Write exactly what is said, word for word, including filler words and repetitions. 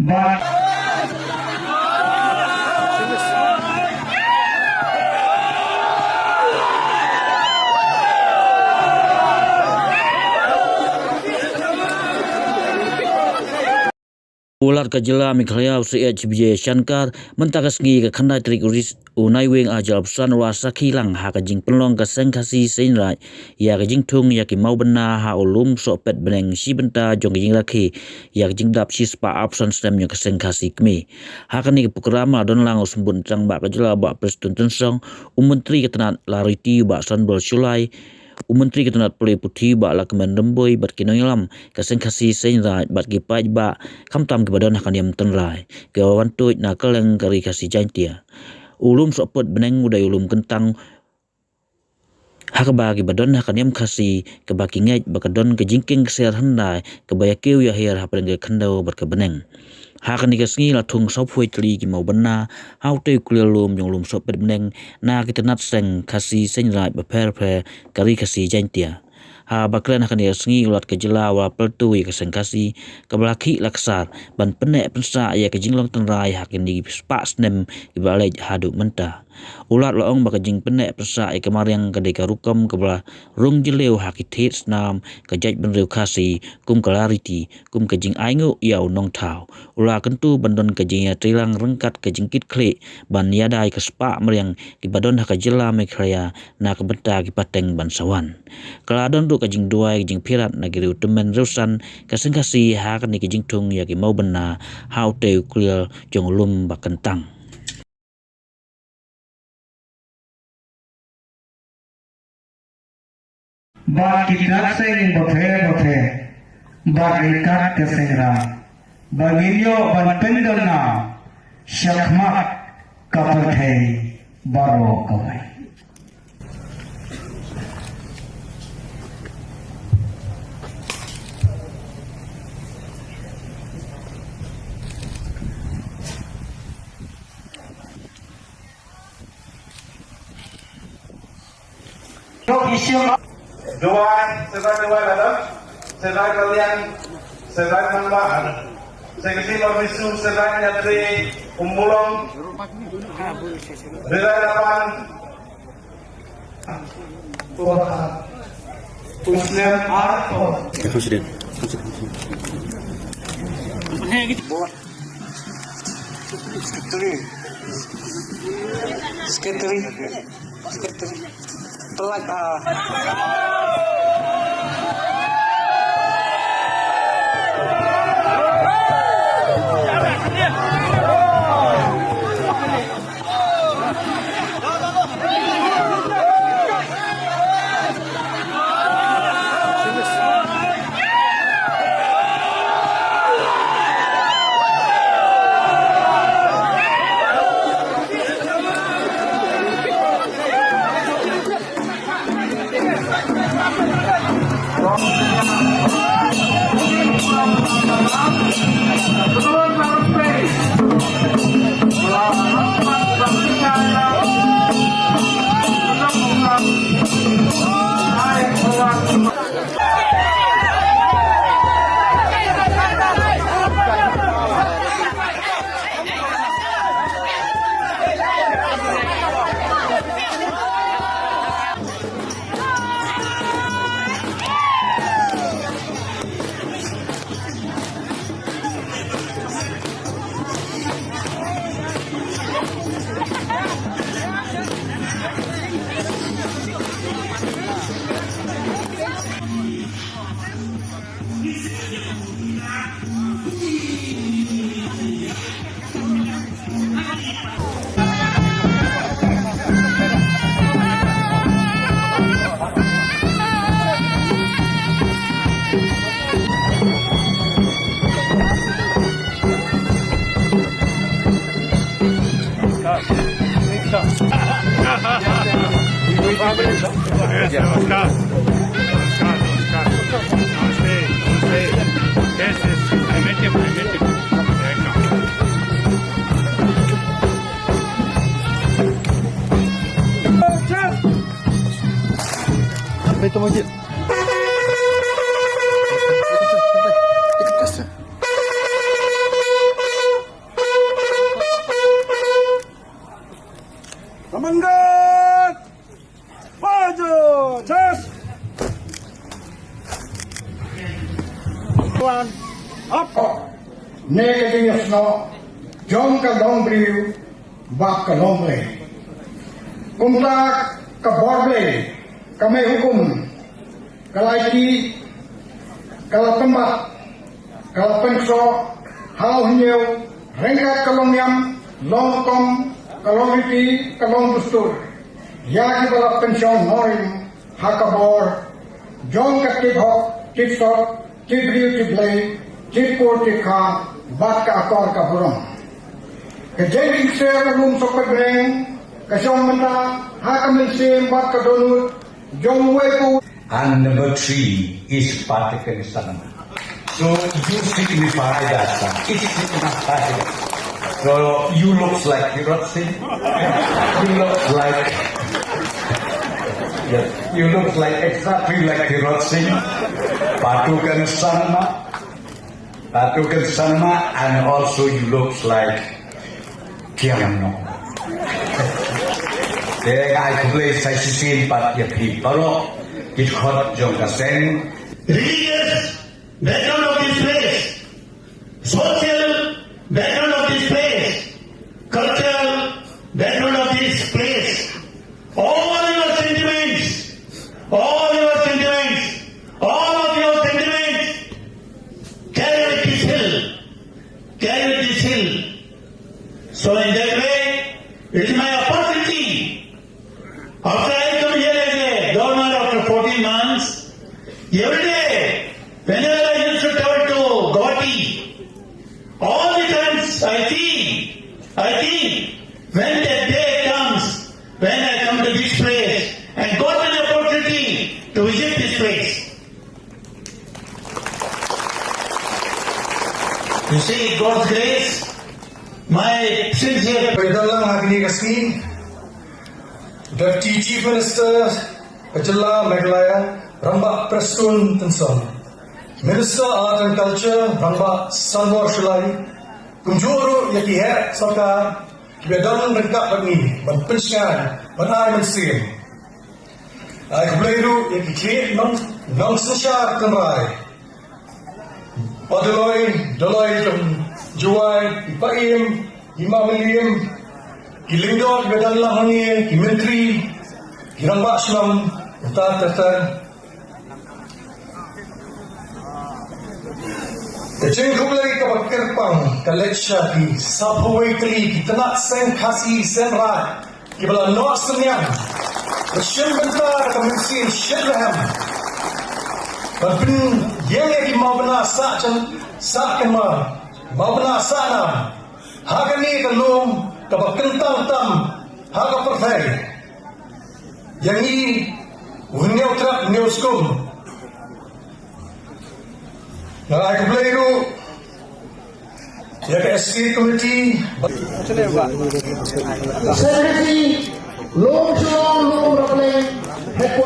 Ba U Lat ka jylla Meghalaya u C H Vijayashankar mynta ka sngi ka khyndai tarik u Ris-, u Naiwieng arhajar arphew san u la sakhi lang ha ka jingpynlong ka Seng Khasi Seng Raij ïa ka jingthung ïa ki mawbynna ha u lum sohpet bneng shi bynta jong ka jingrakhe ïa ka jingdap shispah arphew san snem jong ka Seng Khasi Kmie. Ha kane ka program la don lang u Symbud Trangbah ka jylla Bah Prestone Tynsong, u Myntri ka tnat Riti Bah Sanbor Shullai, u Myntri ka tnat Pule Puthi Bah Lahkmen Rymbui bad ki nongïalam ka Seng Khasi Seng Raij bad ki paidbah khamtam kiba don ha ka niam tynrai kiba wan tuid na kylleng ka Ri Khasi Jaiñtia. U lum sohpet bneng u dei u lum kyntang ha kaba kiba don ha ka niam Khasi kaba ki ngeit ba ka don ka jingkieng ksiar hyndai kaba ïa kiew ïa hiar hapdeng ka khyndew bad ka bneng. Ha kane ka sngi la thung sawphew tylli ki mawbynna ha utei u kliar lum jong u lum sohpet bneng na ki tnat Seng Khasi Seng Raij bapher bapher ka Ri Khasi Jaiñtia. Haba kren ha kane ka sngi u Lat ka jylla u la pyrthuh ïa ka Seng Khasi kaba la khih la ksar ban pynneh pynsah ïa ka jinglong tynrai ha kine ki spah snem kiba la leit haduh mynta. U Lat u la ong ba ka jingpynneh pynsah ïa ka mariang ka dei ka rukom kaba la rung jylliew ha ki thied snam ka jaitbynriew Khasi kum ka riti, kum ka jingainguh ïa u nongthaw. U la kyntu ban don ka jingïatreilang ryngkat ka jingkitkhlieh ban ïada ïa ka spah mariang kiba don ha ka jylla Meghalaya na ka bynta ki pateng ban sa wan. Ka la don ruh ka jingduwai ka jingpyrkhat na ki riewtymmen riewsan ka Seng Khasi ha kane ka jingthung ïa ki mawbynna ha utei u kliar jong u lum ba kyntang. Bad ki tnat seng bapher bapher bad ryngkat ka Seng Raij ba ngin ïoh ban pyndon nam shakhmat ka pyrthei baroh kawei. Duwai, Seng Raij Duwai Ladok, Seng Raij Raliang, Seng Raij Nangbah, Seng Khasi Lormisu, Seng Raij Niatrei, Umbulong, Ri Raij Lapan, Muslim Arpon. Secretary. Secretary. Secretary. Telat, ah. Wan ap ne ka jingïasnoh jong ka longbriew bad ka longblei. Kumta ka bor Blei, ka mei hukum, ka la ïakhih, ka la pynbat, ka la pynksoh ha u hynñiew ryngkat ka longniam longkom, ka longriti, ka longdustur ïa kiba la pynshong nongrim ha ka bor jong ka tip hok tip sot, tip briew tip blei, tip kur tip kha bad ka akor ka burom. Ka jingkynsiar ka lum sokpet breng ka shong mynta ha ka mynsiem bad ka dohnud jong uwei pa uwei. And number three is Patukan Sangma. So you signify that, sir. It signifies. So you looks like Tirot Singh. You looks like, yes, you looks like, exactly like Tirot Singh. Patukan Sangma. Patukan Sangma, and also you looks like Kiang Nong. Te nga ai khublei sa shisien pat ïa phi baroh ki dkhot jong ka seng. Religious background of this place, social background of this place, cultural background of this place, all your sentiments, all your sentiments, all of your sentiments carry with this hill, carry with this hill. So in that way, it is my opportunity. After I come here as a governor after fourteen months, every day, whenever I used to travel to Guwahati, all the times I see, I think when that day comes, when I come to this place and got an opportunity to visit this place. You see, God's grace, my sincere. Pyndonkam ha kane ka sngi, Deputy Chief Minister ka jylla Meghalaya, Rangbah Prestone Tynsong, Minister Art and Culture, Rangbah Sanbor Shullai, kumjuh ruh ïa ki heh sorkar kiba don ryngkat bad ngi ban pynshngaiñ, ban ai mynsiem. Ai khublei ruh ïa ki khlieh nong, nongsynshar tynrai. Bah Dolloi, Dolloi jong Jowai, i Paiem, i Mawliem, ki lyngdoh kiba don lang hangne, ki myntri, ki rangbah shnong, uta uta uta. Ka jingkhublei kaba kyrpang ka leit sha ki saphew wei tylli ki tnat seng Khasi seng Raij kiba la noh synñiang, ba shim bynta da ka mynsiem shit rhem ban pynïeng ïa ki mawbynna sah jan sah kynmaw, mawbynna sah nam ha kane ka lum kaba kyntang tam ha ka pyrthei. Ïa ngi u hynñiew trep hynñiew skum. Nga ai khublei ruh ïa ka Estate Committee. Secretary, Lum Shillong, Lum Rapleng, Headquarter.